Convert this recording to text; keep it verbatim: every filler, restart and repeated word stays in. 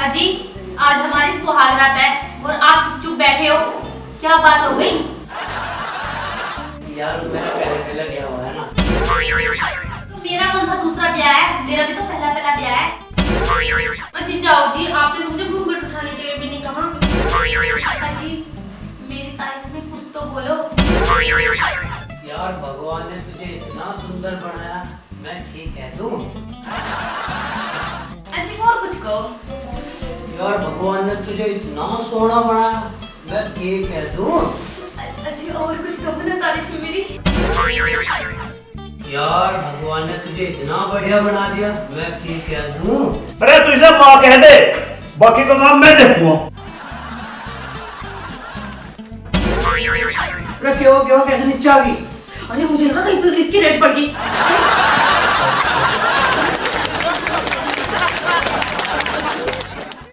अजी, आज हमारी सुहागरात है और आप चुप चुप बैठे हो, क्या बात हो गई? यार, मेरा पहले पहला ब्याह हुआ है ना। तो मेरा कौन सा दूसरा ब्याह है, मेरा भी तो पहला पहला ब्याह है। अजी जाओ जी, आपने तो मुझे घूंघट उठाने के लिए भी नहीं कहा। अजी, मेरी तारीफ में कुछ तो बोलो। यार, भगवान ने तुझे इतना सुंदर बनाया, मैं के कह दूं? अजी और कुछ कहो। यार, भगवान ने तुझे इतना सोहना बनाया, मैं के कह दूं? अ- अजी और कुछ कहो ना तारीफ में मेरी। यार, भगवान ने तुझे इतना बढ़िया बना दिया, मैं के कह दूं? अरे तू इसे माँ कह दे, बाकी का काम मैं देखूंगा। अरे क्यों क्यों कैसे नीचे आ गई? अरे मुझे लगा कहीं पुलिस की रेड पड़ गई।